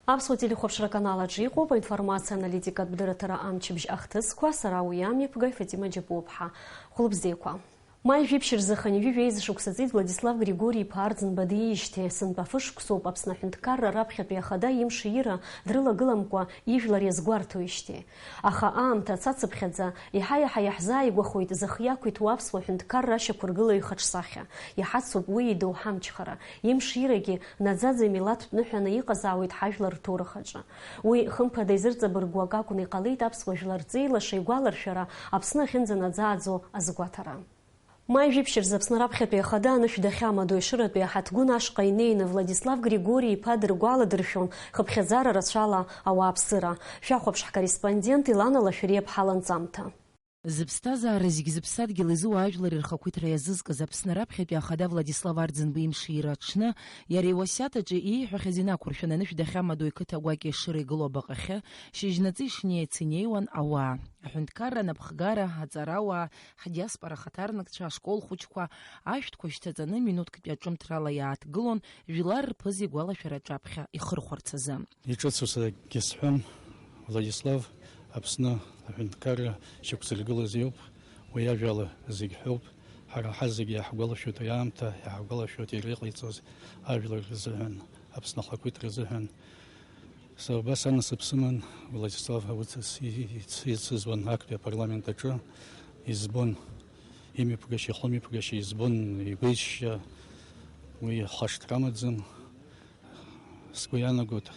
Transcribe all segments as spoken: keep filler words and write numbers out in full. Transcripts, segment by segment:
Аԥсуа телехәаԥшра аканал аҿы иҟоуп аинформациа аналитикатә дырраҭара амчыбжь ахҭысқәа, сара уи амҩаԥгаҩ Фатима Џьапуаԥҳа. Хәлыбзиақәа. Маи жәиԥшь рзы хынҩажәи жәеиза шықәса ҵит Владислав Григори-иԥа Арӡынба диижьҭеи, сынтәа фышықәсоуп Аԥсны аҳәынҭқарра раԥхьатәи ахада имшира дрылагыламкәа ижәлар иазгәарҭоижьҭеи. Аха аамҭа цацыԥхьаӡа, еиҳа-еиҳа иаҳзааигәахоит зых иақәиҭу аԥсуа ҳәынҭқарра ашьақәыргылаҩ ихаҿсахьа. Иҳацуп уи идоу ҳамчхара. Имширагьы наӡаӡа имилаҭтә ныҳәаны иҟазаауеит ҳажәлар рҭоурых аҿы. Уи, хымԥада, изырҵабыргуа акакәны иҟалеит аԥсуа жәлар рҵеилаша игәаларшәара Аԥсны ахьынӡанаӡааӡо азгәаҭара. Маи жәиԥшь рзы Аԥсны раԥхьатәи ахада анышә дахьамадоу Ешыратәи аҳаҭгәын ашҟа инеины Владислав Григори-иԥа дыргәаладыршәон хыԥхьаӡара рацәала ауааԥсыра. Шәахәаԥш ҳкорреспондент Илана Лашәриаԥҳа ланҵамҭа. Зыԥсҭазаара зегь зыԥсадгьыл изуа ажәлар ирхақәиҭра иазызкыз Аԥсны раԥхьатәи ахада Владислав Арӡынба имшира аҽны, иара иуасиаҭ аҿы ииҳәахьаз инақәыршәаны анышә дахьамадоу иқыҭа гәакьа Ешыра игылоу абаҟахьы, шьыжьнаҵы ишнеиц инеиуан ауаа. Аҳәынҭқарра анапхгара, аҵарауаа, ҳдиаспора ахаҭарнакцәа, ашкол хәыҷқәа, ашәҭқәа шьҭаҵаны минуҭктәи аҿымҭрала иааҭгылон, жәлар рԥыза игәалашәара аҿаԥхьа ихырхәарц азы. Иҿыцу саргьы сҳәом, Владислав Аԥсны аҳәынҭқарра шьақәзыргылаз иоуп, уи ажәала зегь ҳәоуп, ҳара ҳазегьы иаҳгәалашәоит уи аамҭа, иаҳгәалашәоит иара иҟаиҵоз ажәлар рзыҳәан, Аԥсны ахақәиҭра азыҳәан. Са убас анасыԥ сыман, Владислав ауцас ицызуан актәи апарламент аҿы, избон имҩаԥгашьа, ихымҩаԥгашьа избон, игәеишьа, уи хашҭра амаӡам. Сгәы иаанагоит,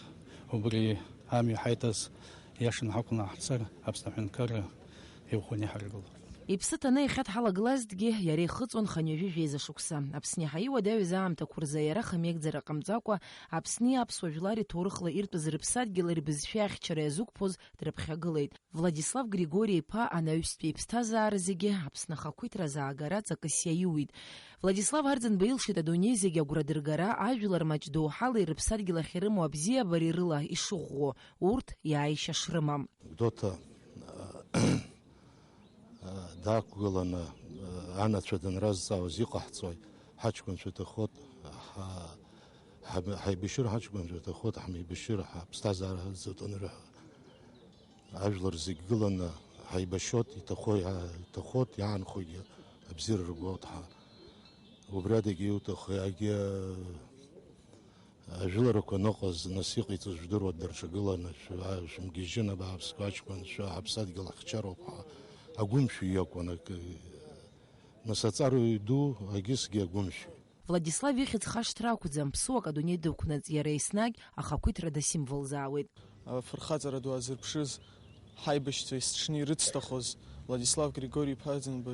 убри амҩа ҳаиҭаз иашаны ҳакәны ҳцар, Аԥсны аҳәынҭқарра иӷәӷәаны иҳаргылоит. Иԥсы ҭаны иахьа дҳалагылазҭгьы, иара ихыҵуан хынҩажәи жәеиза шықәса. Аԥсны иаҳа иуадаҩыз аамҭақәа рзы иара хамеигӡара ҟамҵакәа, Аԥсни аԥсуа жәлари ҭоурыхла иртәыз рыԥсадгьыли рбызшәеи ахьчара иазықәԥоз дрыԥхьагылеит. Владислав Григори-иԥа анаҩстәи иԥсҭазаара зегьы Аԥсны ахақәиҭра азаагара ҵакыс иаиуит. Владислав Арӡынба илшеит адунеи зегь агәра дыргара, ажәлар маҷ доуҳала ирыԥсадгьыл ахь ирымоу абзиабареи рыла ишыӷәӷәо, урҭ иааишьа шрымам. Гәдоуҭа, а, даақәгыланы, а, анацәа данразҵаауаз иҟаҳҵои, ҳаҷкәынцәа иҭахоит, ҳа-, ҳа-, ҳаибашьыр ҳаҷкәынцәа иҭахоит, ҳмеибашьыр ҳаԥсҭазаара зыҭанырҳәа. Ажәлар зегь гыланы ҳаибашьуеит, иҭахо иа-, иҭахоит, иаанхогьы абзиара ргәоуҭҳа. Убри адагьы иуҭаху иагьы ажәыларақәа аныҟаз, нас иҟаиҵаз жәдыруа дырҿагыланы, шәа-, шәымгьежьын абааԥсқәа аҷкәынцәа, ҳаԥсадгьыл ҳхьчароуп ҳәа агәымшәа иакәын, акы, нас аҵараҩ ду агьысгьы агәымшәа. Владислав ихьӡ хашҭра ақәӡам, ԥсуак адунеи дықәнаҵ, иара еснагь ахақәиҭра дасимволзаауеит. Афырхаҵара ду азырԥшыз, ҳаибашьцәа есҽны ирыцҭахоз Владислав Григори-иԥа Арӡынба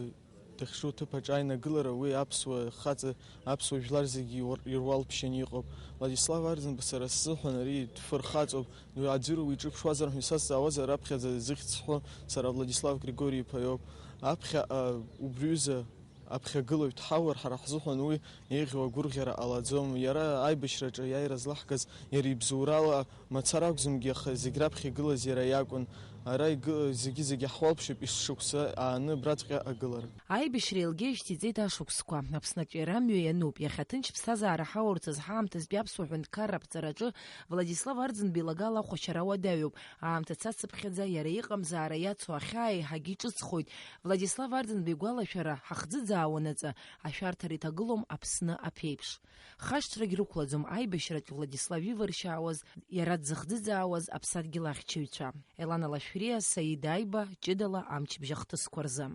дахьжу аҭыԥ аҿы аинагылара уи аԥсуа хаҵа, аԥсуа жәлар зегьы иуар-, ируалԥшьаны иҟоуп. Владислав Арӡынба сара сзыҳәан ари дфырхаҵоуп, уи аӡәыр уиҿыԥшуазар ҳәа исазҵаауазар, раԥхьаӡа зыхьӡ сҳәо сара Владислав Григори-иԥа иоуп. Аԥхьаҟа убриҩыза аԥхьагылаҩ дҳауар, ҳара ҳзыҳәан уи еиӷьу агәырӷьара ҟалаӡом. Иара аибашьраҿы аиааира злаҳгаз, иара ибзоурала мацара акәзымгьы, аха зегь раԥхьа игылаз иара иакәын. Ара игы-, зегьы-зегьы ҳуалԥшьоуп ишшықәса ааны абраҵәҟьа агылара. Аибашьра еилгеижьҭеи иҵеит ашықәсқәа. Аԥсны аҿиара амҩа иануп. Иахьа ҭынч ԥсҭазаара ҳауарц азы ҳаамҭазтәи аԥсуа ҳәынҭқарра аԥҵараҿы Владислав Арӡынба илагала ахәашьара уадаҩуп. Аамҭа цацыԥхьаӡа иара иҟамзаара иацу ахьаа еиҳагьы иҿыцхоит. Владислав Арӡынба игәалашәара ҳахӡыӡаауанаҵы, ашәарҭара иҭагылом Аԥсны аԥеиԥш. Хашҭрагь рықәлаӡом аибашьраҿ Владислав иваршьаауаз, иара дзыхӡыӡаауаз аԥсадгьыл ахьчаҩцәа. Елана Лашәриа, Саид Аиба, ҷыдала амчыбжь ахҭысқәа рзы.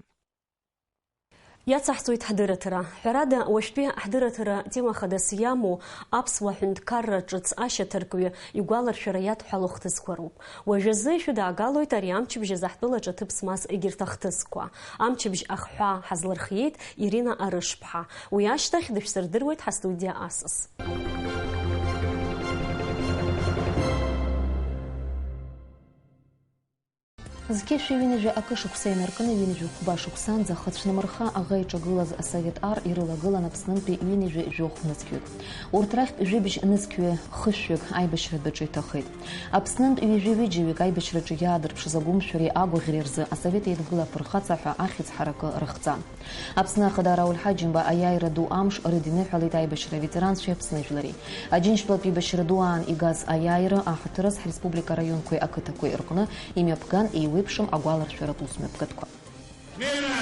Иацаҳҵоит ҳдырраҭара. Ҳәарада, уажәтәи ҳдырраҭара тема хадас иамоу аԥсуа ҳәынҭқарра ҿыц ашьаҭаркҩы игәаларшәара иадҳәало хҭысқәа роуп. Уажәазы ишәыдаагалоит ари амчыбжь азы ҳтәылаҿы аҭыԥ змаз егьырҭ ахҭысқәа. Амчыбжь ахҳәаа ҳазлырхиеит Ирина Арышԥҳа. Уи ашьҭахь дышәсырдыруеит ҳастудиа асас. Зқьи жәшәи ҩынҩажәи акы шықәса инаркны ҩынҩажәи хәба шықәсанӡа хацәнмырха аӷа иҿагылаз асовет ар ирылагылан Аԥснынтәи ҩынҩажәи жәохә нызқьҩык. Урҭ рахьтә жәибжь нызқьҩы хышәҩык аибашьратә адәаҿы иҭахеит. Аԥснынтә ҩажәи ҩыџьаҩык аибашьраҿы иаадырԥшыз агәымшәареи агәаӷьреи рзы Асовет Еидгыла афырхацәа ҳәа ахьӡ ҳаракы рыхҵан. Аԥсны Ахада Рауль Ҳаџьымба аиааира ду амш рыдиныҳәалеит аибашьра аветеранцәеи Аԥсны жәлари. Аџьынџьтәылатә еибашьра ду аан игаз аиааира аҳаҭыраз ҳреспублика араионқәеи ақыҭақәеи рҟны имҩаԥган еиуеиԥшым агәаларшәаратә усмҩаԥгатәқәа. Смирно!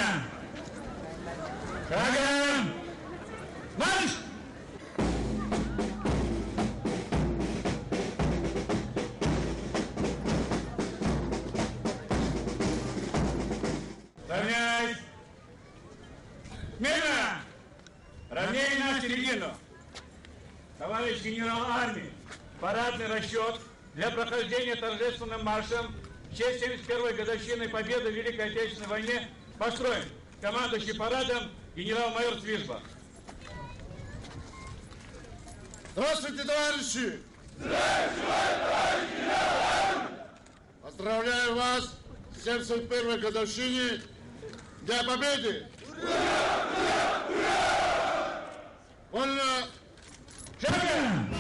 Шагом! Марш! Равняйсь! Смирно! Равнение на середину! Товарищ генерал армии, парадный расчёт для прохождения торжественным маршем в честь семьдесят первой годовщины Победы в Великой Отечественной войне построен. Командующий парадом генерал-майор Цвижба. Здравствуйте, товарищи! Здравствуйте, товарищ генерал! Поздравляю вас с семьдесят первой годовщиной Дня Победы! Вольно! Шагом!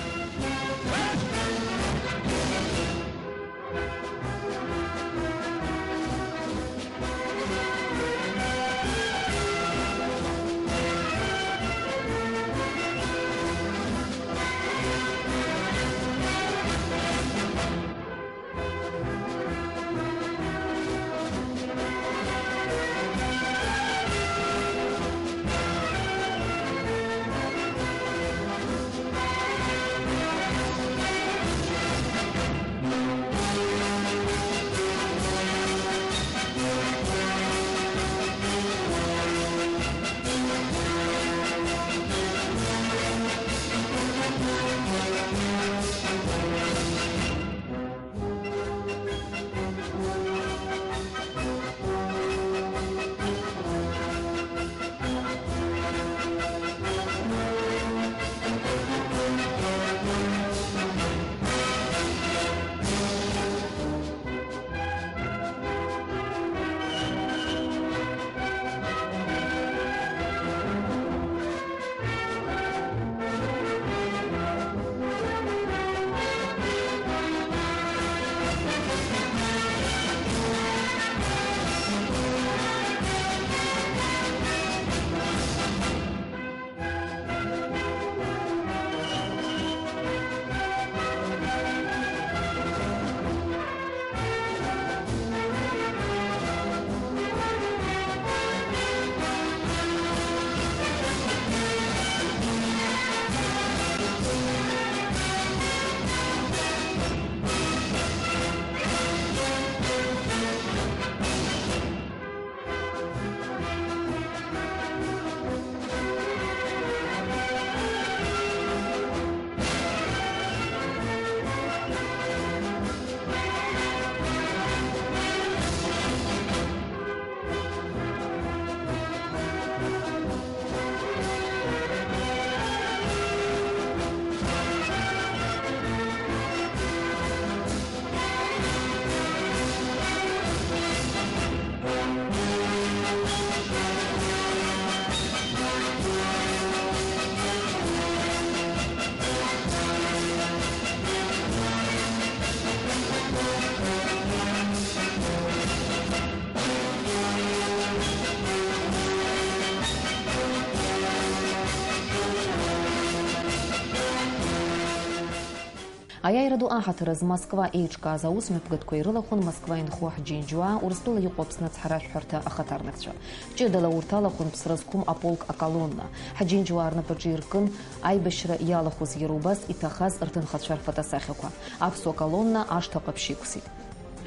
Аиааира ду аҳаҭыр азы Москва еиҿкааз аусмҩаԥгатәқәа ирылахәын Москва инхо ҳџьынџьуаа, Урыстәыла иҟоу Аԥсны ацҳаражәҳәарҭа ахаҭарнакцәа. Ҷыдала урҭ алахәын ԥсра зқәым аполк аколонна. Ҳџьынџьуаа рнапаҿы иркын аибашьра иалахәыз, иара убас иҭахаз рҭынхацәа рфотосахьақәа. Аԥсуа колонна ашҭа ҟаԥшь иқәсит.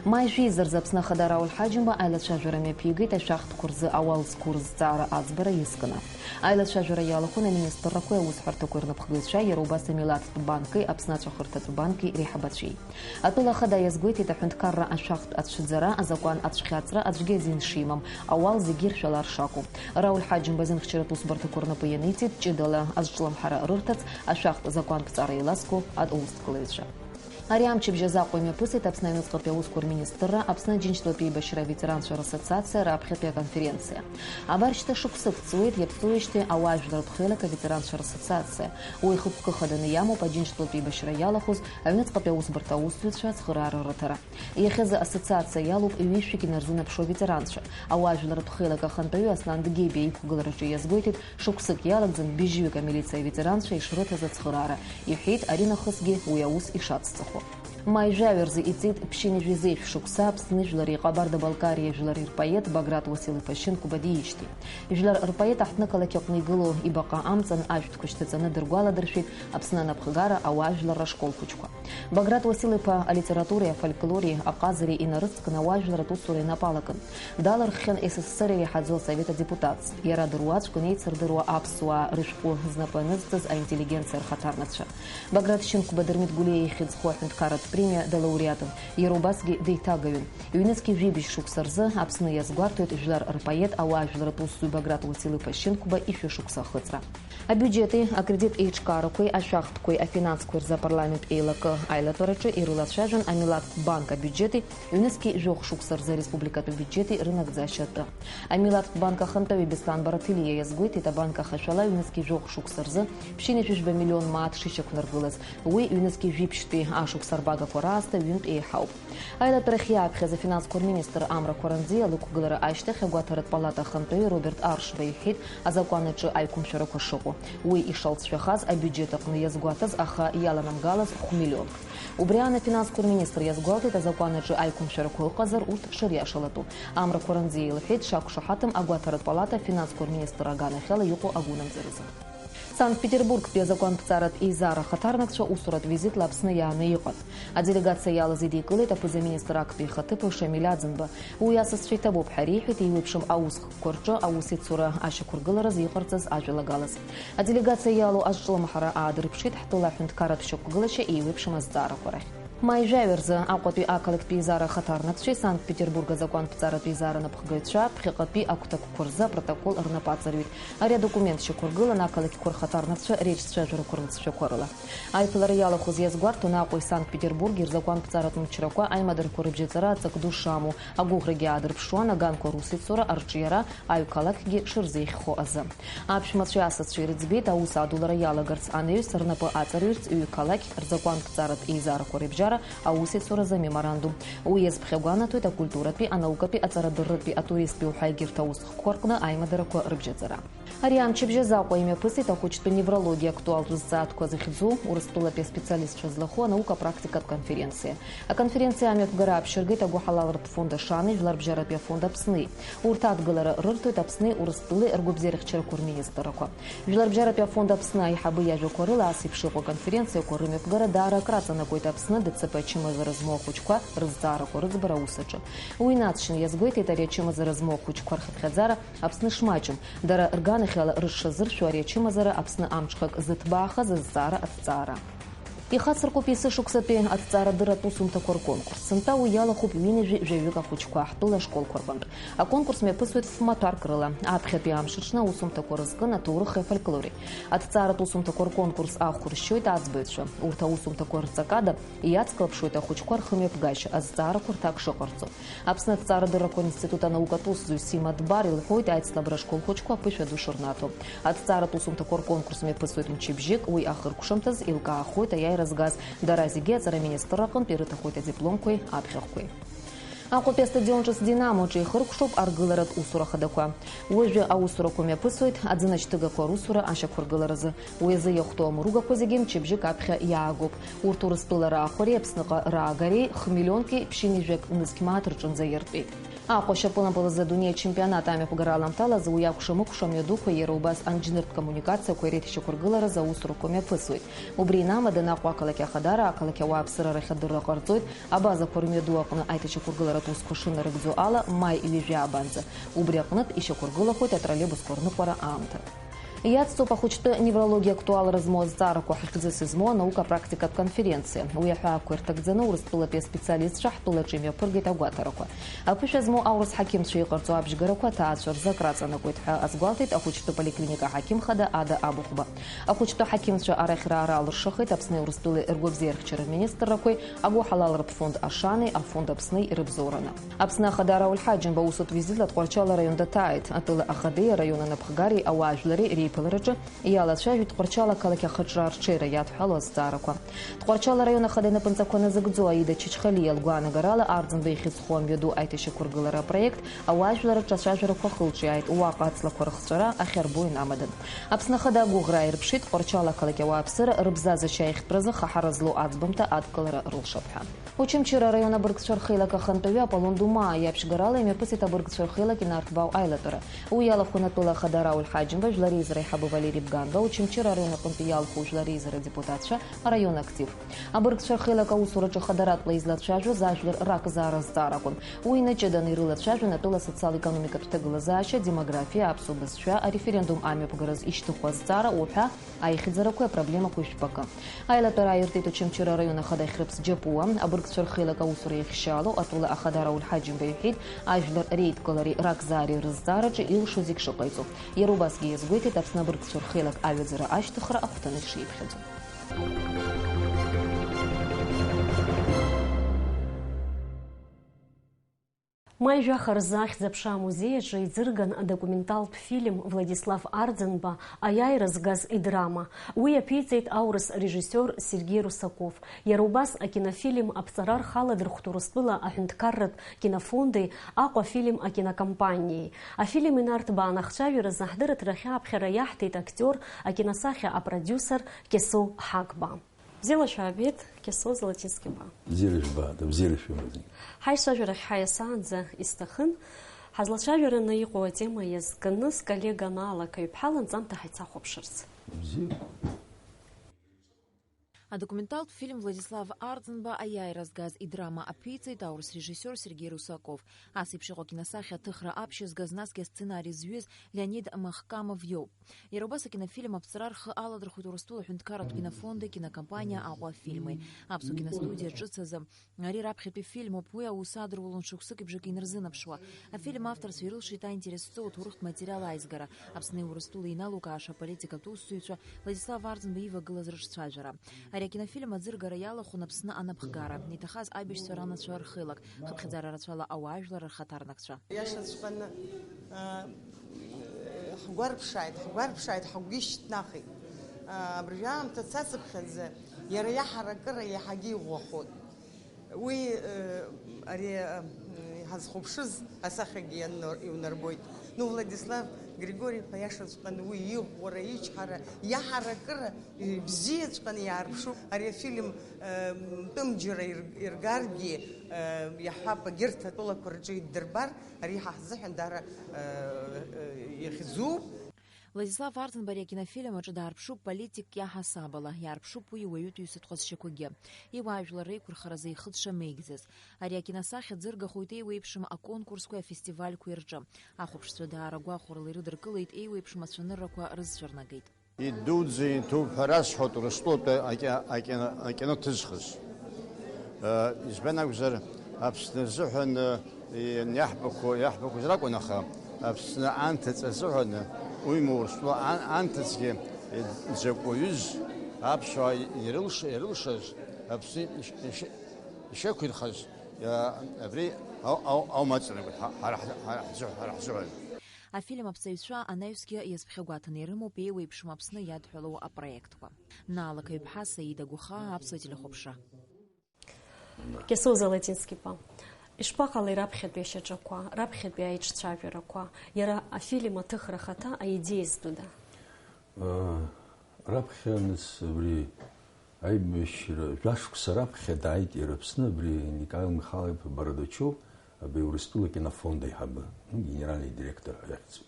Маи жәеиза рзы Аԥсны Ахада Рауль Ҳаџьымба аилацәажәара мҩаԥигеит ашәахтәқәа рзы ауал зқәу рызҵаара аӡбара иазкны. Аилацәажәара иалахәын аминистррақәеи аусҳәарҭақәеи рнапхгаҩцәа, иара убас амилаҭтә банки Аԥсны аҵәахырҭатә банки реиҳабацәеи. Атәыла ахада иазгәеиҭеит аҳәынҭқарра ашәахтә ацәыӡара, азакәан ацәхьаҵра аӡәгьы азин шимам, ауал зегьы иршәалар шакәу. Рауль Ҳаџьымба зымхьчаратә усбарҭақәа рнапы ианиҵеит ҷыдала азҿлымҳара рырҭац ашәахтә закәантә ҵара еилазго аусҭгылаҩцәа. Ари амчыбжь азы Аҟәа имҩаԥысит Аԥсны аҩныҵҟатәи аусқәа рминистрра, Аԥсны Аџьынџьтәылатәи еибашьра аветеранцәа рассоциациа раԥхьатәи аконференциа. Абар шьҭа шықәсык ҵуеит иаԥҵоуижьҭеи ауаажәларратә хеилак аветеранцәа рассоциациа. Уи хықәкы хаданы иамоуп Аџьынџьтәылатәи еибашьра иалахәыз аҩныҵҟатәи аусбарҭа аусзуҩцәа ацхыраара рыҭара. Иахьазы ассоциациа иалоуп ҩышәҩык инарзынаԥшуа аветеранцәа. Ауаажәларратә хеилак ахантәаҩы Аслан Дгебиа иқәгылараҿы иазгәеиҭеит, шықәсык иалагӡан быжьҩык амилициа аветеранцәа ишрыҭаз ацхыраара, иҳәеит аринахысгьы уи аус ишацҵахо. Маи жәаҩа рзы иҵит ԥшьынҩажәи зеижә шықәса Аԥсни жәлари Ҟабарда-Балкариа жәлари рпоет Баграт Уасил-иԥа Шьынқәба диижьҭеи. Жәлар рпоет аҳҭнықалақь аҟны игылоу ибаҟа амҵан ажәтәқәа шьҭаҵаны дыргәаладыршәеит Аԥсны анапхгара ауаажәларра ашкол хәыҷқәа. Баграт Уасил-иԥа алитературеи афольклори аҟазареи инарыцкын ауаажәларратә усура инапы алакын. Далырххьан С С С Р иреиҳаӡоу асовет адепутатс, иара дыруаӡәкын еицырдыруа аԥсуаа рышәҟәы знапы анызҵаз аинтеллигенциа рхаҭарнакцәа. Баграт Шьынқәба Дырмит Гәлиа ихьӡ-ху аҳәынҭқарратә премиа далауреатын, иара убасгьы деиҭагаҩын. Ҩнызқьи жәибжь шықәса рзы Аԥсны иазгәарҭоит жәлар рпоет, ауаажәларратә усзуҩ Баграт Уасил-иԥа Шьынқәба ишәышықәса ахыҵра. Абиуџьети акредит еиҿкаарақәеи ашәахтәқәеи афинансқәеи рзы апарламент еилакы аилатәараҿы ирылацәажәон амилаҭтә банк абиуџьети ҩнызқьи жәохә шықәса рзы ареспубликатәи абиуџьети рынагӡашьа атәы. Амилаҭтә банк ахантәаҩы Беслан Бараҭелиа иазгәеиҭеит, абанк ахашәала ҩнызқьи жәохә шықәса рзы ԥшьынҩажәи жәба миллион мааҭ шышьақәнаргылаз, уи ҩнызқьи жәиԥшьтәи ашықәс арбагақәа раасҭа ҩынтә еиҳауп. Аилатәарахь иааԥхьаз афинансқәа рминистр Амра Қәаранӡиа лықәгылара ашьҭахь агәаҭаратә палата ахантәаҩы Роберт Аршба иҳәеит азакәан аҿы аиқәымшәарақәа шыҟоу. Уи ишалҵшәахаз абиуџьет аҟны иазгәаҭаз, аха иаланамгалаз хә-миллионк. Убри аан афинансқәа рминистр иазгәалҭеит, азакәан аҿы аиқәымшәарақәа ыҟазар, урҭ шыриашалатәу. Амра Қәаранӡиа илҳәеит, дшақәшаҳаҭым агәаҭаратә палата афинансқәа рминистр аганахьала иҟоу агәынамӡаразы. Санкт-Петербургтәи азакәанԥҵаратә еизара ахаҭарнакцәа усуратә визитла Аԥсны иааны иҟан. Аделегациа иалаз идикылеит аԥыза-министр актәи ихаҭыԥуаҩ Шамиль Аӡынба. Уи асасцәа иҭабуп ҳәа иреиҳәеит еиуеиԥшым аусхкқәа рҿы аус ицура ашьақәыргылараз иҟарҵаз ажәалагалаз. Аделегациа иалоу азҿлымҳара аадырԥшит ҳтәыла аҳәынҭқарратә шьақәгылашьа еиуеиԥшым азҵаарақәа рахь. Маи жәаҩа рзы Аҟәатәи ақалақьтә еизара ахаҭарнакцәеи Санкт-Петербург азакәанԥҵаратә еизара анапхгаҩцәа ԥхьаҟатәи агәҭакқәа рзы апротокол рнапы аҵарҩит. Ари адокумент шьақәыргылан ақалақьқәа рхаҭарнакцәа реиҿцәажәарақәа рыцәшәақәа рыла. Аиԥылара иалахәыз иазгәарҭон Аҟәеи Санкт-Петербурги рзакәанԥҵаратә мчрақәа аимадарақәа рыбжьаҵара аҵак ду шамоу, агәыӷрагьы аадырԥшуан аганқәа русеицура, арҿиара, аҩ-қалақьгьы шырзеиӷьхо азы. Аԥшәмацәеи асасцәеи рыӡбеит аус адулара иалагарц анаҩс рнапы аҵарҩырц ҩ-қалақь рзакәанԥҵаратә еизарақәа рыбжьара аусеицуразы амеморандум. Уи иазԥхьагәанаҭоит акультуратәи, анаукатәи, аҵарадырратәи, атуристтәи уҳәа егьырҭ аусхкқәа рҟны аимадарақәа рыбжьаҵара. Ари амчыбжь азы Аҟәа имҩаԥысит ахәыҷтәы неврологиа актуалтә зҵаатәқәа захьӡу Урыстәылатәи аспециалистцәа злахәу анаука-практикатә конференциа. Аконференциа амҩаԥгара аԥшьыргеит агәыҳалалратә фонд Ашани, Жәларбжьаратәи афонд Аԥсни. Урҭ адгылара рырҭоит Аԥсни Урыстәылеи ргәабзиарахьчарақәа рминистррақәа. Жәларбжьаратәи афонд Аԥсны аиҳабы иажәақәа рыла, ас еиԥш иҟоу аконференциақәа рымҩаԥгара даара акраҵанакуеит Аԥсны Д Ц П ачымазара змоу ахәыҷқәа рызҵаарақәа рыӡбара аус аҿы. Уи инаҵшьны иазгәеиҭеит ари ачымазара змоу ахәыҷқәа рхыԥхьаӡара Аԥсны шмаҷым, дара рганахьала рыҽшазыршәо ари ачымазара Аԥсны амҽхак зыҭбаахаз азҵаара аҭҵаара. Ихацыркуп есышықәсатәи аҭҵаарадырратә усумҭақәа рконкурс. Сынтәа уи иалахәуп ҩынҩажәи жәаҩык ахәыҷқәа ҳтәыла ашколқәа рҟынтә. Аконкурс мҩаԥысуеит ф-маҭәарк рыла. Аԥхьатәи амш аҽны аусумҭақәа рызкын атоурыхи афольклори. Аҭҵааратә усумҭақәа рконкурс ахә ршьоит аӡбаҩцәа. Урҭ аусумҭақәа рҵакада иацклаԥшуеит ахәыҷқәа рхымҩаԥгашьа, азҵаарақәа рҭак шыҟарҵо. Аԥсны аҭҵаарадыррақәа ринститут анаукатә усзуҩ Сима Дбар илҳәоит аицлабра ашкол хәыҷқәа аԥышәа ду шырнаҭо. Аҭҵааратә усумҭақәа рконкурс мҩаԥысуеит мчыбжьык, уи ахыркәшамҭаз еилкаахоит аиааира згаз дара зегьы аҵара аминистрра аҟынтә ирыҭахоит адипломқәеи аԥхьахәқәеи. Аҟәатәи астадион ҿыц Динамо аҿы ихыркәшоуп аргыларатә усура хадақәа. Уажәы аусурақәа мҩаԥысуеит аӡынашьҭыгақәа русура ашьақәыргыларазы. Уи азы иахәҭоу амругақәа зегьы мчыбжьык аԥхьа иаагоуп. Урҭ Урыстәыла раахәареи Аԥсныҟа раагареи хмиллионки ԥшьынҩажәак нызқь мааҭ рҿынӡа иартәеит. Аҟәа ашьапылампыл азы адунеи ачемпионат амҩаԥгара аламҭалазы уи акәша-мыкәша амҩадуқәа, иара убас анџьныртә коммуникациақәеи реидшьақәыргыларазы аусурақәа мҩаԥысуеит. Убри инамадан Аҟәа ақалақь Ахадара, ақалақь ауааԥсыра рахь адырра ҟарҵоит, абазақәа рымҩаду аҟны аиҭашьақәыргыларатә усқәа шынарыгӡо ала, маи ҩажәи аабанӡа. Убри аҟнытә ишьақәыргылахоит атроллейбусқәа рныҟәара аамҭа. Иацҵоуп ахәыҷтәы неврологиа актуалра змоу азҵаарақәа хьӡыс измоу анаука-практикатә конференциа. Уи аҳәаақәа ирҭагӡаны Урыстәылатәи аспециалистцәа ҳтәылаҿы имҩаԥыргеит агәаҭарақәа. Аԥышәа змоу аурыс ҳақьымцәа иҟарҵо абжьгарақәа аҭаацәа рзы акраҵанакуеит ҳәа азгәалҭеит ахәыҷтәы поликлиника аҳақьым хада Ада Абыхәба. Ахәыҷтәы ҳақьымцәа арахь раара алыршахеит Аԥсни Урыстәылеи ргәабзиарахьчара рминистррақәеи агәыҳалалратә фонд Ашани, афонд Аԥсни ирыбзоураны. Аԥсны Ахада Рауль Ҳаџьымба усутә визитла Тҟәарчал араион даҭааит. Атәыла ахадеи араион анапхгареи ауаажәлари реиԥылараҿы иалацәажәеит Тҟәарчал ақалақь ахаҿра арҽеира иадҳәало азҵаарақәа. Тҟәарчал араион ахада инапынҵақәа назыгӡо Аида Чачхалиа лгәаанагарала, Арӡынба ихьыӡхо амҩаду аиҭашьақәыргылара апроект ауаажәларраҿы ацәажәарақәа ахылҿиааит, уаҟа аҵлақәа рыхҵәара ахьарбоу инамадан. Аԥсны Ахада агәыӷра ааирԥшит Тҟәарчал ақалақь ауааԥсыра рыбзазашьа аихтразы хаҳара злоу аӡбамҭа адкылара рылшап ҳәа. Очамчыра араион абыргцәа рхеилак ахантәаҩы Аполлон Думаа иаԥшьгарала имҩаԥысит абыргцәа рхеилак инарҭбаау аилатәара. Уи иалахәын атәыла ахада Рауль Ҳаџьымба жәлар реизара аиҳабы Валери Бганба, Очамчыра араион аҟынтәи иалху жәлар реизара адепутатцәа, араион актив. Абыргцәа рхеилак аусураҿы хадаратәла излацәажәоз ажәлар ракзаара азҵааракәын. Уи инаҷыданы ирылацәажәон атәыла асоциал-економикатә ҭагылазаашьа, демографиа, аԥсуа бызшәа, ареферендум амҩаԥгараз ишьҭыху азҵаара уҳәа аихьӡарақәеи апроблемақәеи жәпакы. Аилатәара ааиртит Очамчыра араион ахада Хьрыԥс Џьапуа, абыргцәа рхеилак аусура иахьшьаало, атәыла ахада Рауль Ҳаџьымба иҳәеит, ажәлар реидкылареи ракзаареи рызҵаараҿы илшо зегь шыҟаиҵо. Иара убасгьы иазгәеиҭеит Аԥсны абыргцәа рхеилак аҩаӡара ашьҭыхра ахәҭаны ишиԥхьаӡо. Маи жәаха рзы Ахьӡ-аԥша амузеи аҿы иӡырган адокументалтә фильм Владислав Арӡынба Аиааира згаз идрама. Уи аԥиҵеит аурыс режиссиор Сергеи Русаков. Иара убас акинофильм аԥҵара рхы аладырхәт Урыстәыла аҳәынҭқарратә кинофонди Аҟәа фильм акинокомпаниеи. Афильм инарҭбаан ахцәажәаразы ҳдырраҭара ахьаԥхьара иаҳҭеит актиор, акиносахьа апродиусер Кьасоу Ҳагба. Бзиала шәаабеит, Кьасоу Золотински-иԥа. Бзиара жәбаҟа, бзиара шәымазеи. Ҳаицәажәарахь ҳаиасаанӡа исҭахын, ҳазлацәажәараны иҟоу атема иазкны сколлега Наала Қаҩԥҳа ланҵамҭа ҳаицахәаԥшырц. Бзиа. Адокументалтә фильм Владислав Арӡынба Аиааира згаз идрама аԥиҵеит аурыс режиссиор Сергеи Русаков. Ас еиԥш иҟоу акиносахьа аҭыхра аԥшьызгаз, насгьы асценари зҩыз Леонид Махкамов иоуп. Иара убас акинофильм аԥҵара рхы аладырхәит Урыстәыла аҳәынҭқарратә кинофонди, кинокомпаниа Аҟәа афильми. Аԥсуа киностудиа ҿыц азы ари раԥхьатәи фильмуп, уи аус адырулон шықәсыки бжаки инарзынаԥшуа. Афильм авторцәа ирылшеит аинтерес зҵоу аҭоурыхтә материал аизгара, Аԥсни Урыстәылеи иналукааша аполитикатә усзуҩцәа Владислав Арӡынба ивагылаз рыҿцәажәара. Ари акинофильм аӡыргара иалахәын Аԥсны анапхгара, иҭахаз аибашьцәа ранацәа рхеилак, хыԥхьаӡара рацәала ауаажәлар рхаҭарнакцәа. Иашаҵәҟьаны, аа, ҳгәарԥшааит, ҳгәарԥшааит, ҳгәы ишьҭнахит. Аа, абыржәы аамҭа цацыԥхьаӡа иара иаҳаракыра иаҳагьы иӷәӷәахоит. Уи, э, ари, э, иҳазхәаԥшыз асахьагьы ианнар-, иунарбоит. Ну, Владислав Григори-иԥа иашаҵәҟьаны уи иӷәӷәара, ичҳара, иаҳаракыра, ибзиаҵәҟьаны иаарԥшуп. Ари афильм, э, тәымџьара ир-, иргаргьы, э, иаҳҳәап, егьырҭ атәылақәа рҿы иддырбар, ари ҳа ҳзыҳәан даара, э, э, ихьӡуп. Владислав Арӡынба ари акинофильм аҿы даарԥшуп политикк иаҳасабала, иаарԥшуп уи иуаҩытәыҩсатә ҟазшьақәагьы, иуаажәлар реиқәырхаразы ихы дшамеигӡаз. Ари акиносахьа ӡыргахоит еиуеиԥшым аконкурсқәеи афестивальқәеи рҿы. Ахәаԥшцәа даара гәахәарыла ирыдыркылеит, еиуеиԥшым ацәаныррақәа рызцәырнагеит. Идуӡӡа иҭоуп ҳәа расҳәоит Урыстәылатәи аки-, акино-, акино ҭызхыз. Э, избан акәзар, Аԥсны азыҳәан, э, иаҳбақәо-, иаҳбақәаз ракәын, аха Аԥсны анҭыҵ азыҳәан, уимоу Урыстәыла ан-, анҭыҵгьы, э, дзакә уаҩыз аԥсуаа ирылш-, ирылшаз, Аԥсны иш-, иш-, ишеиқәирхаз, э, абри ау-, ау-, аума аҵанакуеит ҳа-, ҳара ҳзы-, ҳара ҳзы-, ҳара ҳзыҳәан. Афильм аԥҵаҩцәа анаҩсгьы иазԥхьагәаҭаны ирымоуп еиуеиԥшым Аԥсны иадҳәалоу апроектқәа. Наала Қаҩԥҳа, Саида Гәыхаа, Аԥсуа телехәаԥшра. Кьасоу Золотински-иԥа, ишԥаҟалеи раԥхьатәи ашьаҿақәа, раԥхьатәи аиҿцәажәарақәа, иара афильм аҭыхра ахаҭа аидеиа зтәыда? Э, раԥхьа нас абри Аибашьра жәашықәса раԥхьа дааит иара Аԥсны абри Никаил Михайлов-иԥа Бородачов, абри Урыстәыла кинофонд аиҳабы, ну, генеральный директор ҳәа иахьӡуп.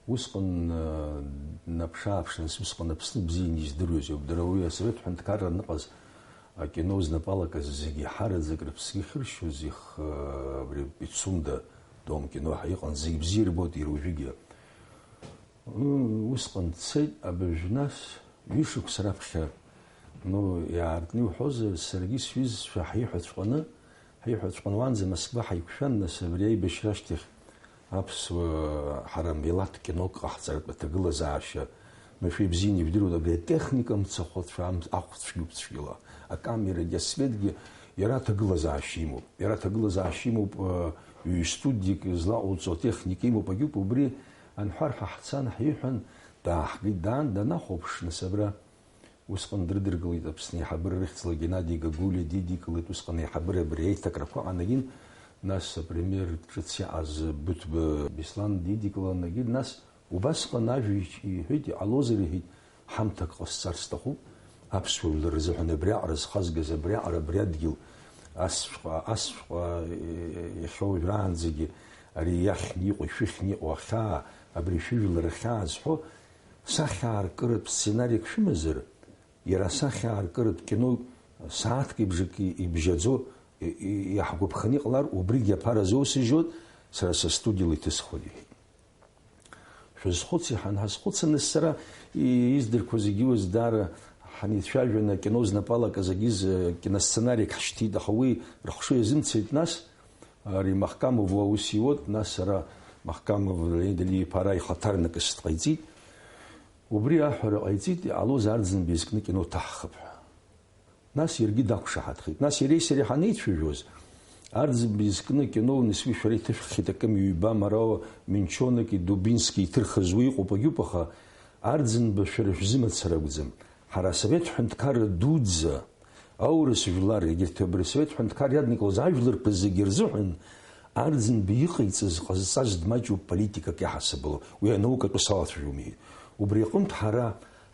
Усҟан, э, днаԥш-ааԥшны, нас усҟан Аԥсны бзианы издыруаз иоуп. Дара уи асовет ҳәынҭқарра аныҟаз акино знапалакыз зегьы иаҳараӡак рыԥсгьы хьыршьуаз их-, э, абри Пицунда дом кино ҳәа иҟан, зегь бзиа ирбоит иара уажәыгьы. М, усҟан дцеит, абыржә нас, ҩышықәса раԥхьа, ну, иаартны иуҳәозар, саргьы сҩызцәа ҳаиҳәаҵәҟьаны, ҳаиҳәаҵәҟьаны уаанӡа Москва ҳаиқәшәан, нас абри аибашьра ашьҭахь аԥсуа ҳара милаҭ кинок ҟаҳҵаратә аҭагылазаашьа, машәыр ибзианы ижәдыруеит, абри атехника мцахәцәа, ам-, ахәцәгьоуп цәгьала, акамерагьы, асветгьы, иара аҭагылазаашьа имоуп. Иара аҭагылазаашьа имоуп, э, ҩ-студиак злаҟоуҵо атехника имоуп, агьоуп, убри анҳәар ҳа ҳцан, ҳиҳәан, дааҳгеит, даан, данахәаԥш, нас абра усҟан дрыдыркылеит Аԥсны аиҳабыра рыхьӡала Геннади Гагулиа дидикылеит, усҟан аиҳабыра абри аиҭакрақәа аанагин, нас апремиер ҿыц иаҟаз Быҭәба Беслан дидикыланагин, нас убасҟан ажәа ич-, иҳәеит, иҟалозар, иҳәеит, ҳамҭак ҟасҵар сҭахуп, аԥсуа жәлар рзыҳәан абриаҟара зхазгаз абриаҟара, абри адгьыл, асҵәҟьа, асҵәҟьа, е-, иахьа уажәраанӡагьы ари иахьны иҟоу, ишәыхьны иҟоу ахьаа, абри шәыжәлар рхьаа зҳәо, сахьааркыратә сценариак шәымазар, иара асахьааркыратә кино сааҭки бжаки ибжьаӡо, и-, и-, иаҳгәаԥханы иҟалар, убригьы аԥара азоусыжьуеит, сара са студиала иҭысхуеит, иҳәеит. Шәазхәыци, ҳанҳазхәыцыныз сара, и-, издырқәо зегьы уаз даара ҳаницәажәан, акино знапалак азы агьыз, э, киносценариак ҳшьҭит, аха уи рыхшыҩ азымцеит, нас, ари Махкамов уа ус иуоуп, нас сара Махкамов Леонид Алиев-иԥа ара ихаҭарнакыс дҟаиҵеит. Убри аҳәара ҟаиҵеит, иҟалоз Арӡынба изкны кино ҭаҳхып ҳәа. Нас иаргьы дақәшаҳаҭхеит. Нас иареи сареи ҳанеицәажәоз, Арӡынба изкны акино, нас уи шәара иҭышәххьеит, акы ҩба, Марао, Минчоноки Дубински иҭырхыз уи иҟоуп, агьуп, аха Арӡынба шәара шәзы мацара акәӡам. Ҳара асовет ҳәынҭқарра дуӡӡа, аурыс жәлар, егьырҭ абри асовет ҳәынҭқарра иаднакылоз ажәларқәа зегьы рзыҳәан Арӡынба иҟаиҵаз, ҟазҵаз дмаҷуп политикак иаҳасабала. Уи анаукатәы салацәажәом, иҳәеит. Убри аҟынтә ҳара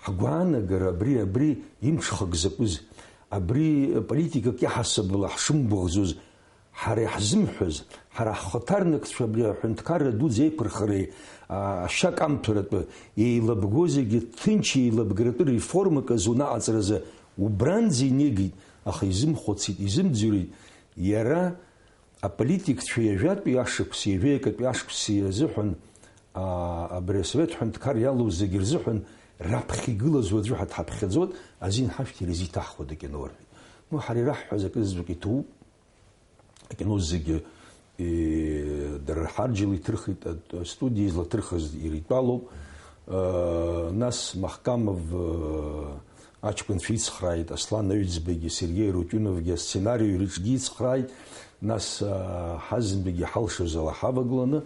ҳгәаанагара абри, абри имҽхак закәыз, абри политикак иаҳасабала ҳшымгәыӷӡоз, ҳара иаҳзымҳәаз, ҳара ҳхаҭарнакцәа абри аҳәынҭқарра дуӡӡа еиқәырхареи, а, ашьа камҭәаратәы еилабго зегьы ҭынч еилабгаратәы реформак азы унаҟаҵаразы убранӡа инеигеит, аха изымхәыцит, изымӡырҩит. Иара аполитикцәа ҩажәатәи ашықәси ҩажәеи акатәи ашықәси азыҳәан, а, абри асовет ҳәынҭқар иалоу зегьы рзыҳәан раԥхьа игылаз уаҵәы ҳәа дҳаԥхьаӡоит, азин ҳашәҭ иара изиҭаҳхуеит акино рҳәеит. Ну, ҳара ираҳҳәаз акы заҵәык иҭоуп. Акино зегьы, э, дара рҳарџьала иҭырхит, ат-, астудиа излаҭырхыз иритәалоуп. Э, нас Махкамов, э, аҷкәынцәа ицхрааит, Аслан Аҩӡбагьы, Сергеи Рутиновгьы асценарио рыҿгьы ицхрааит, нас, э, ҳазынтәыгьы ҳалшоз ала ҳавагыланы,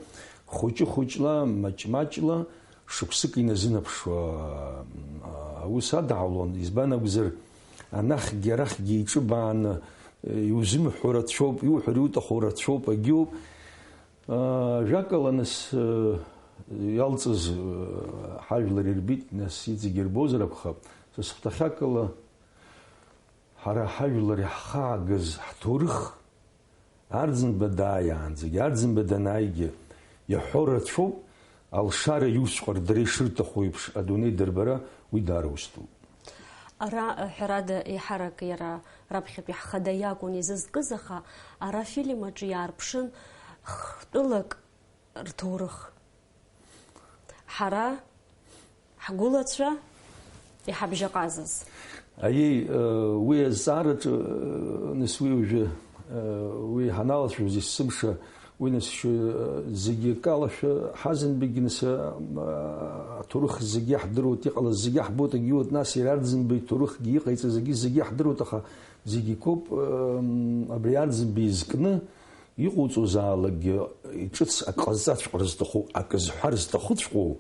хәыҷы-хәыҷла, маҷ-маҷла, шықәсык иназынаԥшуа, а, аус адаҳулон, избан акәзар, анахьгьы арахьгьы иҿыбааны, э, иузымҳәо рацәоуп, иуҳәар иуҭаху рацәоуп, агьоуп. А, ажәакала, нас, э, иалҵыз, э, ҳажәлар ирбеит, нас иҵегьы ирбозар акәхап, са сыхәҭахьакала, ҳара ҳажәлар иаҳхаагаз ҳҭоурых, Арӡынба дааиаанӡагьы, Арӡынба данааигьы, иаҳҳәо рацәоуп, алшара иуцәҟар дара ишырҭаху еиԥш адунеи дырбара, уи даара ус дууп. Ара, ҳәарада, еиҳарак иара раԥхьатәи ҳхада иакәын изызкыз, аха ара афильм аҿы иаарԥшын хтәылак рҭоурых. Ҳара, ҳгәылацәа, иҳабжьаҟазаз. Аиеи, э, уи азҵаараҿы, э, нас уи уажәы, э, уи ҳаналацәажәоз есымша, уи нас шьы-, э, зегьы акалашәа ҳазынтәыгьы нас, э, аҭоурых зегьы иаҳдыруеит, иҟалаз зегьы иаҳбоит, агьиуеит, нас иара Арӡынба иҭоурыхгьы иҟаиҵаз зегьы, зегьы иаҳдыруеит, аха зегьы акоуп, э, абри Арӡынба изкны, иҟауҵозаалакгьы, иҿыц ак ҟазҵаҵәҟьар зҭаху, акы зҳәар зҭахыҵәҟьоу,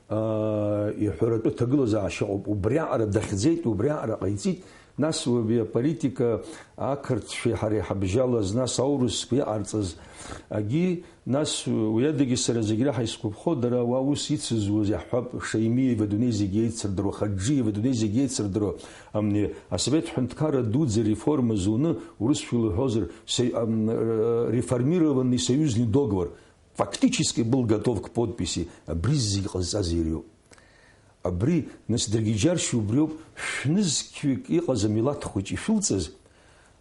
аа, иҳәаратәы ҭагылазаашьа ыҟоуп. Убриаҟара дахьӡеит, убриаҟара ҟаиҵеит, нас уи аполитика ақырҭцәеи ҳареи ҳабжьалаз, нас аурысқәа иҟарҵаз агьи, нас уи адагьы сара зегь реиҳа исгәаԥхо, дара уа ус ицызуаз иаҳҳәап, Шаимиев адунеи зегь еицырдыруа, Хаџиев адунеи зегь еицырдыруа, амни, асовет ҳәынҭқарра дуӡӡа реформа зуны, урысшәала уҳәозар, се-, ам, р-, реформированный союзный договор, фактически был готов к подписи, абри зегь ҟазҵаз иариоуп. Абри, нас, даргьы иџьаршьо убриоуп, шәнызқьҩык иҟаз амилаҭ хәыҷ ишәылҵыз,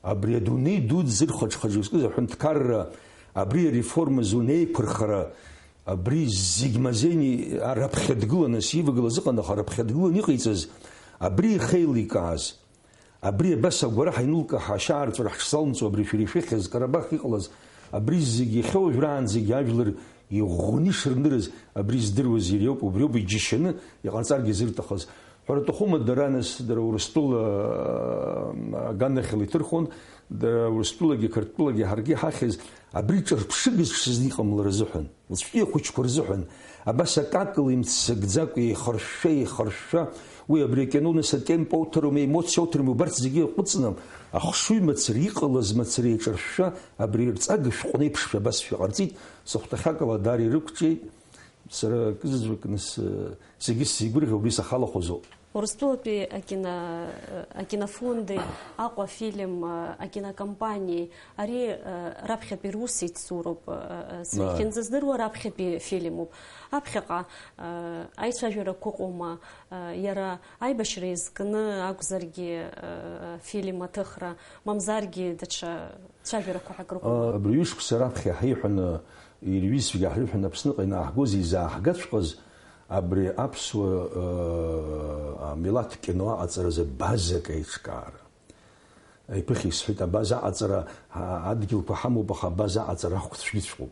абри адунеи дуӡӡа зырхәаҽхәаҽ изкыз аҳәынҭқарра, абри ареформа зуны еиқәырхара, Абри зегь мазеины раԥхьа дгыланы, сивагылаз ыҟан, аха раԥхьа дгыланы иҟаиҵаз, абри ихеиликааз, абри абас агәараҳәа инылкаҳа, ашьаарҵәыра ҳҽзалымҵуа, абри шәара ишәыхьыз Карабах иҟалаз, абри зегь иахьа уажәраанӡагьы ажәлар иӷәӷәаны ишырнырыз, абри здыруаз иара иоуп, убриоуп иџьашьаны иҟарҵаргьы зырҭахыз. Ҳәара аҭахума, дара, нас, дара Урыстәыла, а, аганахьала иҭырхон, дара Урыстәылагьы Қырҭтәылагьы ҳаргьы иҳахьыз, абри ҿырԥшыгас ҽазны иҟамлара азыҳәан, уаҵәтәи ахәыҷқәа рзыҳәан, абас акакала имццакӡакәа, еихыршәшәа, еихыршәшәа, уи абри акино, нас, атемп ауҭарым, аемоциа ауҭарым, убарҭ зегьы иаҟәыҵны, ахшыҩ мацара, иҟалаз мацара еиҿыршәшәа, абри рҵага шәҟәны еиԥшшәа абас шәҟарҵеит, сыхәҭахьакала даара ирықәҿиеит. Сара акызаҵәык, нас, зегьы сзеигәырӷьо убри сахалахәызоуп. Урыстәылатәи акино-, акинофонди Аҟәа фильм акинокомпаниеи ари раԥхьатәи рус еицуроуп. Сара Ааи. Иахьынӡаздыруа раԥхьатәи фильмуп. Аԥхьаҟа аицәажәарақәа ыҟоума, иара аибашьра иазкны акәзаргьы, фильм аҭыхра, мамзаргьы даҽа цәажәарақәа ҳәа акрыҟоума? Абри ҩышықәса раԥхьа ҳаиҳәаны, ирҩызцәагьы ҳрыҳәаны Аԥсныҟа ианааҳгоз, изааҳгаҵәҟьаз абри аԥсуа, а, милаҭ кино аҟаҵаразы базак аиҿкаара. Иԥыхьа исҳәеит, абаза аҟаҵара, а, адгьылқәа ҳамоуп, аха абаза аҟаҵара ахәцәгьыҵәҟьоуп.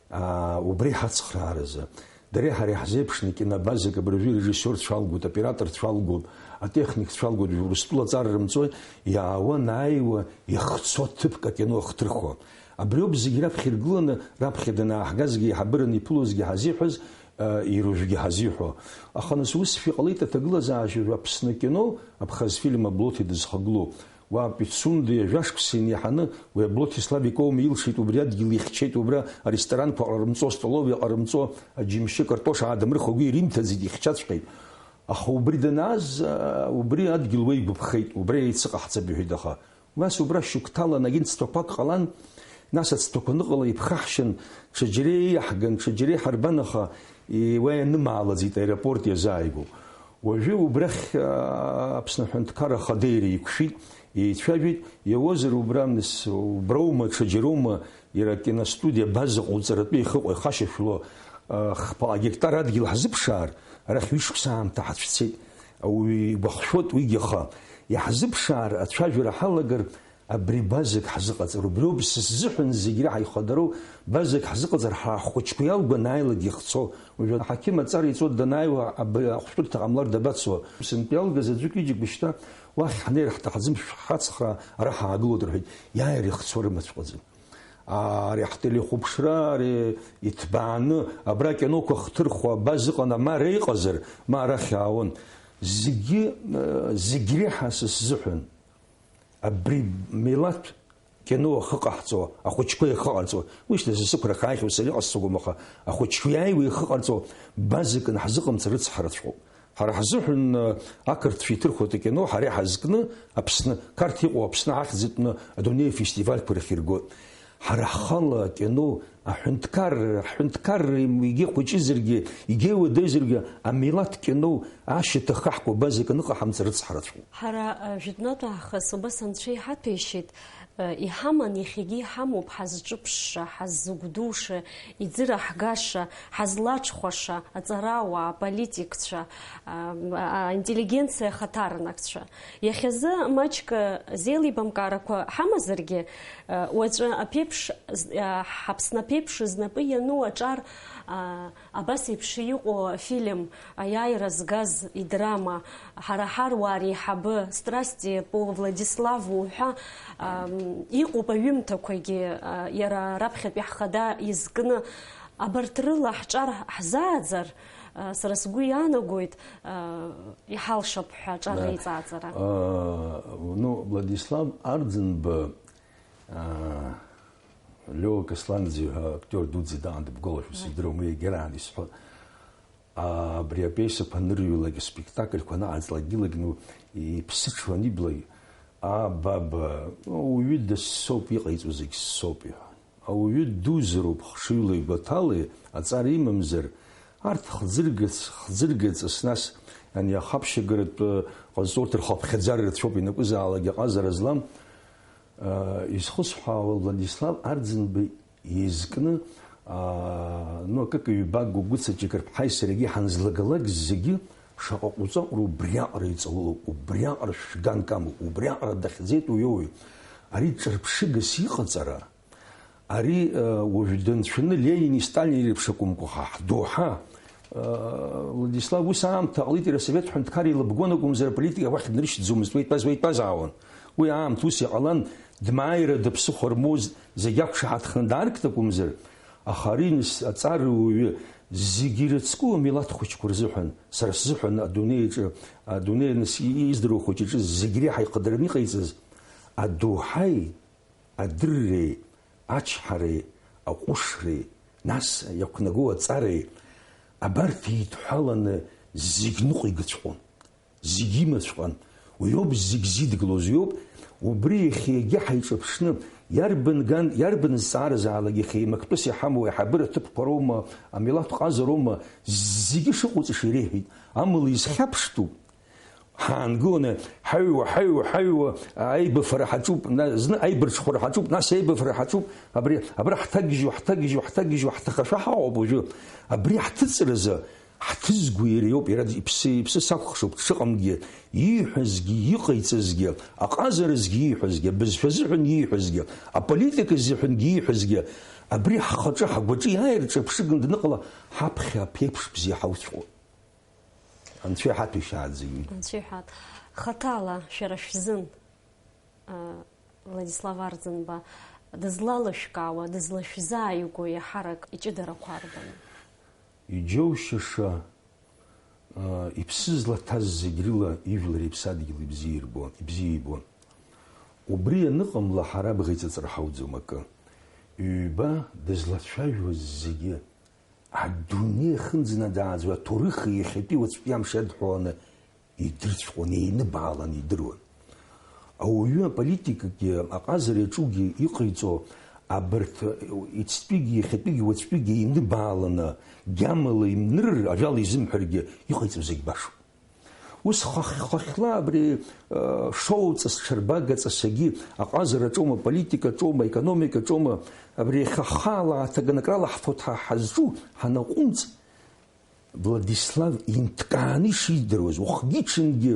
А, убри ҳацхрааразы. Дареи ҳареи ҳзеиԥшны кинобазак абыржәы ирежиссиорцәа алгоит, аоператорцәа алгоит, атехникцәа алгоит, Урыстәыла аҵара рымҵои, иаауа, анааиуа, ихцо ҭыԥк акино ахҭырхуа. Абриоуп зегь раԥхьа иргыланы, раԥхьа данааҳгазгьы, еиҳабыраны иԥылозгьы ҳазиҳәаз, а, ирыжәгьы ҳазиҳәо. Аха нас усшәа иҟалеит аҭагылазаашьа, Аԥсны акино, Абхазфильм аблоҭи дызхагылоу. Уа Пицунда ҩажәа шықәса инеиҳаны уи аблоҭи Славик Оумиа илшеит, убри адгьыл ихьчеит, убра аресторанқәа ҟарымҵо, астоловиа ҟарымҵо, аџьымшьы акартош аадамырхо агәы иримҭаӡеит, ихьчаҵәҟьеит. Аха убри данааз, а, убри адгьыл уеигәаԥхеит, убра еицыҟаҳҵап иҳәеит, аха убас убра шьоук ҭалан агьынтә ҵҭәақәак ҟалан, нас ацҭәақәа аныҟала иԥхаҳшьан, ҽаџьара иаҳган, ҽаџьара иҳарбан, аха, и-, уа ианымаалаӡеит, аеропорт иазааигәоуп. Уажәы убрахь, а, Аԥсны аҳәынҭқарра ахада иара еиқәшәеит, еицәажәеит, иауазар убра, нас, уброума, ҽаџьароума, иара акиностудиа База ҟауҵаратәы ихыҟоу ихашьашәло, а, хԥа гектар адгьыл ҳзыԥшаар, арахь ҩышықәса аамҭа ҳацәцеит. Ауаҩы игәахшәоит уигьы, аха иаҳзыԥшаар, ацәажәара ҳалагар, абри Базак ҳзыҟаҵар, убриоуп сзыҳәан зегь реиҳа ихадароу, Базак ҳзыҟаҵар, ҳара ҳхәыҷқәа иалгәанааилак ихцо. Уажәы аҳақьым аҵара иҵо данааиуа, аб-, ахәшәтәырҭа ҟамлар дабацо? Сынтәа иалгаз аӡәык ҩыџьак бышьҭа уахь ҳнеир ҳҭахӡам, шәҳацхраа, ара ҳаагылоит рҳәеит, иааир ихцо рымаҵәҟьаӡам. Ари ҳтелехәаԥшра, ари иҭбааны, абра акиноқәа хҭырхуа, База ыҟан, ма ара иҟазар, ма арахь аауан. Зегьы, э, зегь реиҳа са сзыҳәан. Абри милаҭ кино ахы ҟаҳҵо, ахәыҷқәа ихы ҟарҵо, уи шьҭа са сықәра ахьааихьоу сара иҟасҵогәым, аха ахәыҷқәа иааиуа ихы ҟарҵо, Базак анҳзыҟамҵа рыцҳарацәоуп. Ҳара ҳзыҳәан, э, ақырҭцәа иҭырхуеит акино, ҳара иҳазкны Аԥсны, Қарҭ иҟоу Аԥсны ахьӡытәны адунеи афестивальқәа рахь иргоит. Ҳара ҳхала акино, аҳәынҭқарра, ҳҳәынҭқарра егьа хәыҷызаргьы, егьа уадаҩзаргьы, амилаҭ кино ашьаҭа хаҳкуа Базак аныҟаҳамҵа рыцҳарацәоуп. Ҳара, э, жәытәнатә аахыс убас анцәа иҳаҭәеишьеит, э, иҳаман, иахьагьы иҳамоуп ҳазҿыԥшша, ҳаззыгәдуша, иӡыраҳгаша, ҳазлаҽхәаша, аҵарауаа, аполитикцәа, а, а, аинтеллигенциа ахаҭарнакцәа. Иахьазы маҷк, э, зеилибамкаарақәа ҳамазаргьы, э, уаҵәы аԥеиԥш, з-, а, ҳАԥсны аԥеиԥш знапы иану аҿар, а, Абас еиԥш иҟоу афильм, аиааира згаз идрама, ҳара ҳаруаа реиҳабы, Страсти по Владиславу ҳәа, ам, иҟоуп аҩымҭақәагьы, а, иара раԥхьатәи ҳхада изкны, абарҭ рыла ҳҿар ҳзааӡар, а, сара сгәы иаанагоит, а, иҳалшап ҳәа аҿар Да. реиҵааӡара. А, ну, Владислав Арӡынба, а, Лео Касланӡиа ҳәа актиор дуӡӡа даан дыбгәалашәо Ааи. сыздыруам, уи егьараан исҳәон. А, абри апиесақәа анырҩлак, аспектакльқәа анаҟарҵалак, илакьну иԥсыҽуан иблак. Абаба, уаҩы дасоуп, иҟаиҵо зегь соуп, иҳәон. Ауаҩы дузароуп хшыҩлеи гәаҭалеи, аҵара имамзар, арҭ хӡыргац, хӡыргаҵас, нас, ани ахаԥшьагаратә ҟазҵо урҭ рхыԥхьаӡара рацәоуп, ианакәызаалак аҟазара злам. Изхысҳәаауа, Владислав Арӡынба изкны Аа, ну, акык-ҩбак Гәыгәыца Ҷыкырԥҳаи сареигьы ҳанзлагалак зегьы шаҟа ҟәҵаҟәра убриаҟара иҵаулоуп, убриаҟара шәганк амоуп, убриаҟара дахьӡеит уи ауаҩ. Ари ҿырԥшыгас иҟаҵара, ари, э, уажә данцәаны Ленини, Сталини реиԥш акәымкәа, ҳа ҳдоуҳа, э, Владислав, ус аамҭа ҟалеит, иара асовет ҳәынҭқар илыбгон акәымзар, аполитика уахь дныршьӡомызт, уеитәаз, уеитәазаауан. Уи аамҭа ус иҟалан, дмааира, дыԥсыхәа рмоуз, зегь ақәшаҳаҭханы дааргт акәымзар, аха ари нас аҵарауаҩы зегь ирыцку амилаҭ хәыҷқәа рзыҳәан, сара сзыҳәан адунеи аҿы, адунеи нас и-, издыруа хәыҷ аҿы зегь реиҳа ихадараны иҟаиҵаз адоуҳаи, адырреи, ачҳареи, аҟәышреи, нас иақәнагоу аҵареи, абарҭ еидҳәаланы зегь ныҟәигацәҟәон. Зегь имаҵәҟьан. Уи ауп зегь зидгылоз, уи ауп. Убри иахьа егьа ҳаиҿаԥшны, иарбан ган, иарбан зҵааразаалак иахьа еимактәыс иҳамоу аиҳабыра ҭыԥқәа роума, амилаҭ ҟаза роума, зегьы шыҟоуҵаша иреиҳәеит. Амала изхьаԥштәуп. Ҳаангыланы, ҳаҩуа, ҳаҩуа, ҳаҩуа, аибафара ҳаҿуп, на-, зны аибарҽхәара ҳаҿуп, нас аибафара ҳаҿуп, абри, абра ҳҭагьежьуа, ҳҭагьежьуа, ҳҭагьежьуа, ҳҭахашәа ҳаҟоуп уажәы. Абри ҳҭыҵразы, ҳҭызго иара иоуп, иара иԥсы, иԥсы сакәхшоуп дшыҟамгьы, ииҳәазгьы, иҟаиҵазгьы, аҟазаразгьы ииҳәазгьы, абызшәа азыҳәан ииҳәазгьы, аполитика азыҳәангьы ииҳәазгьы, абри ҳхаҿы, ҳгәаҿы иааир ҿырԥшыганы даныҟала, ҳаԥхьа аԥеиԥш бзиа ҳауцәҟәуп. Анцәа иҳаҭәеишьааит зегьы. Анцәа иҳәаҭ. Хаҭала шәара шәзын, а, Владислав Арӡынба дызлалышәкаауа, дызлашәзааигәоу иаҳарак иҷыдарақәа арбану? Иџьоушьаша, а, иԥсы злаҭаз зегь рыла ижәлар иԥсадгьыл ибзиа ирбон, ибзиа ибон. Убри аныҟамла, ҳара абӷа иҵыҵра ҳауӡом акы. Ҩба дызлацәажәоз зегьы адунеи ахьынӡанаӡааӡо аҭоурыхи иахьатәи уаҵәтәи амши адҳәаланы идырцәҟәон, еиныбаалан идыруан. Ауаҩы аполитикагьы, аҟазара иаҿугьы иҟаиҵо, абарҭ ицтәигьы, иахьатәигьы, уаҵәтәигьы еиныбааланы, гьамала имнырыр, ажәала изымҳәаргьы, иҟаиҵо зегь башоуп. Ус хахь-, хахьла абри, э, шоуҵас, ҽырбагаҵас егьи аҟазараҿоума, аполитикаҿоума, аекономикаҿоума, абри иахьа хаала аҭаганакрала ҳфоҭа ҳазҿу ҳанаҟәымҵ, Владислав инҭкааны ишидыруаз, уахгьы-ҽынгьы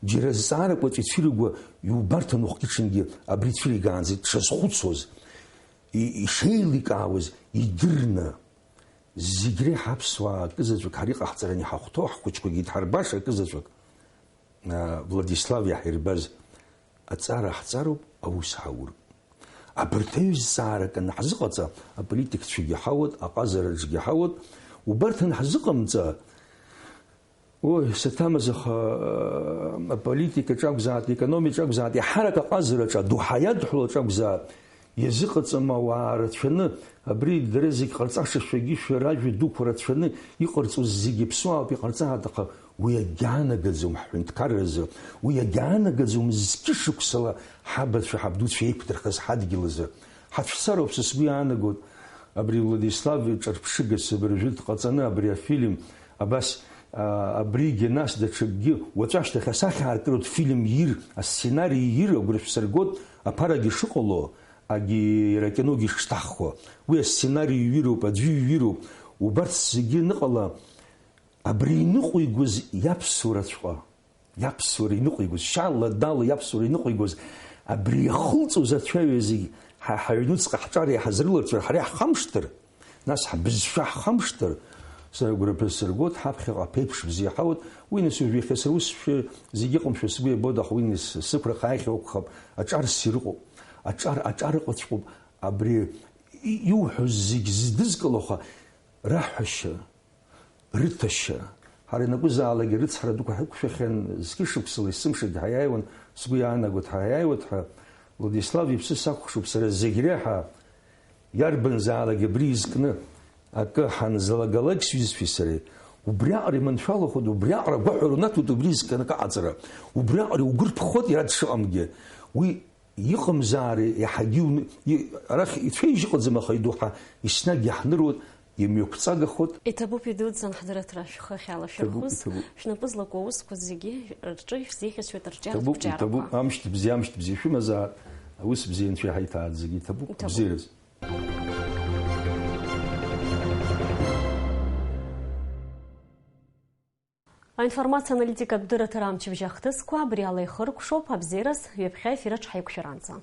џьара зҵаарак уаҵәы ицәырыгуа иубарҭан, уахгьы-ҽынгьы абри ицәыригаанӡа дшазхәыцуаз, и-, ишеиликаауаз идырны. Зегь реиҳа аԥсуаа акызаҵәык ҳара иҟаҳҵараны иҳахәҭоу, ҳхәыҷқәагьы дҳарбаша акызаҵәык, а, Владислав иаҳирбаз аҵара ҳҵароуп, аус ҳауроуп. Абарҭ аҩызцаарак анаҳзыҟаҵа, аполитикцәагьы ҳауат, аҟазараҿгьы ҳауат, убарҭ анҳзыҟамҵа, Ой, саҭамыз, аха, а, аполитикаҿ акәзаат, аекономикаҿ акәзаат, иаҳарак аҟазараҿ, адоуҳа иадҳәалаҿ акәзаат, иазыҟаҵама ауаа рацәаны, абри дара зегь ҟарҵаша шәагьы шәара ажәа дуқәа рацәаны иҟарҵоз зегьы ԥсуаауп иҟарҵааит, аха уи агьаанагаӡом ҳҳәынҭқарразы, уи агьаанагаӡом зқьышықәсала ҳабацәа, ҳабдуцәа еиқәдырхаз ҳадгьыл азы. Ҳацәцароуп, са сгәы иаанагоит, абри Владислав иҿырԥшыга сыбыржәы дҟаҵаны абри афильм, абас, а, абригьы, нас даҽакгьы, уаҵәашьҭахь асахьаартыратә фильм ир, асценари ир агәра шәсыргоит, аԥарагьы шыҟало, агьи иара акиногьы шҭаххо. Уи асценари иҩыроуп, аӡәы иҩыроуп. Убарҭ зегьы аныҟала, абри иныҟәигоз иаԥсуараҵәҟьа. Иаԥсуара иныҟәигоз, шьала, дала иаԥсуара иныҟәигоз, абри иахылҵуаз ацәаҩа зегь ҳа ҳаҩнуҵҟа ҳҿар иаҳазрыларҵәар, ҳара иаҳхамшҭыр, нас ҳбызшәа ҳхамшҭыр, сара агәра ԥысыргоит, ҳаԥхьаҟа аԥеиԥш бзиа ҳауеит, уи нас уажә иахьа сара усшәа зегь ыҟамшәа сгәы иабоит, аха уи нас сықәра хааихьа акәхап, аҿар ссир ыҟоуп, аҿар, аҿар ыҟаҵәҟьоуп, абри и-, иуҳәоз зегь здызкыло, аха раҳәашьа, рыҭашьа. Ҳара ианакәызаалак рыцҳара дуқәа ҳақәшәахьан, зқьышықәсала есымшагь ҳаиааиуан, сгәы иаанагоит, ҳаиааиуеит ҳәа. Владислав иԥсы сакәхшоуп, сара зегь реиҳа иарбанзаалак абри изкны акы ҳанзалагалак сҩызцәеи сареи. Убриаҟара иманшәалахоит, убриаҟара агәаҳәара унаҭоит, убри изкны акы аҟаҵара. Убриаҟара иугәарԥхоит иара дшыҟамгьы. Уи Иҟамзаара иаҳагьы иуны, и-, арахь ицәеижь ыҟаӡам, аха идоуҳа еснагь иаҳныруеит, имҩақәҵагахоит. Иҭабуп, идуӡӡан ҳдырраҭара шәхы ахьалашәырхәыз. Иҭабуп, иҭабуп. Шәнапы злаку аусқәа зегьы рҿы ишәзеиӷьасшьоит арҿиаратә Иҭабуп, қәҿиарақәа. Иҭабуп, амш бзиа, амш бзиа шәымазаап, аус бзиа анцәа иаҳа иҭааӡагьы, иҭабуп, иҭабуп, бзиараз. Аинформациа аналитикатә дырраҭара амчыбжь ахҭысқәа абри ала ихыркәшоуп, абзиараз, ҩаԥхьа ефир аҿы ҳаиқәшәаранӡа.